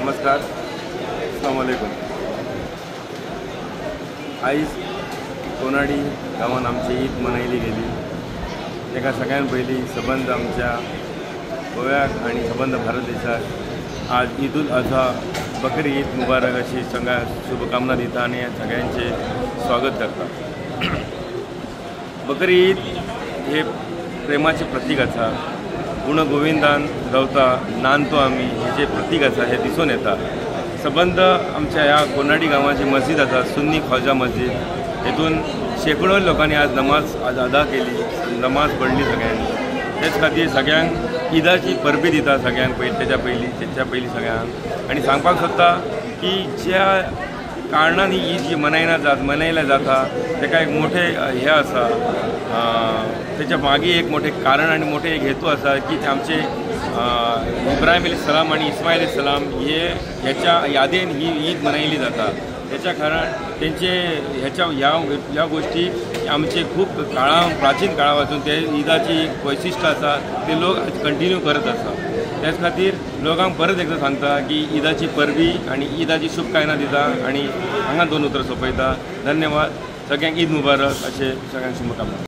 नमस्कार, अस्सलाम वालेकुम। आयज कोनाडी गांवान आमची ईद मनयली गेली। ताका सगळ्यान पयलीं सबंद आमच्या गोव्याक आनी सबंद भारत देशाक आज ईद उल अजहा बकरी ईद मुबारक अशी सगळ्यांक शुभकामना दिता आनी सगळ्यांचें स्वागत करता। बकरी ईद हे प्रेमाचें प्रतीक आसा। गुण गोविंदान रावता नांदतो आमी हेजें प्रतीक आसा हें दिसून येता। सबंद आमच्या ह्या कोनाडी गांवाची मस्जीद आसा, सुन्नी ख्वाजा मस्जीद, हेतून शेकडो लोकांनी आज नमाज आज अदा केली, नमाज पडली सगळ्यांनी। तेच खातीर सगळ्यांक ईदाची परबी दिता सगळ्यांक पयलीं, तेच्या पयलीं सगळ्यांक। आनी सांगपाक सोदता की ज्या कारणान ही ईद जी मनयल्या जाता ताका एक मोठें हें आसा, तेच्या मागीर एक मोठें कारण आनी मोठें एक हेतू आसा की आमचे इब्राहिम अली सलाम आनी इस्मायल अली सलाम हे ह्याच्या यादेन ही ईद मनयली जाता। त्याच्या कारण तेंचे ह्याच्या ह्या गोष्टी आमचे खूब काळा प्राचीन काळा पासून ते ईदाची एक वैशिश्ट आसा, ते लोक आज कंटिन्यू करत आसा। त्याच खातीर लोकांक परत एकदां सांगता की ईदाची परबी आनी ईदाची शुभकामना दिता आनी हांगा दोन उतरां सोंपयता। धन्यवाद, सगळ्यांक ईद मुबारक अशें सगळ्यांक शुभकामना।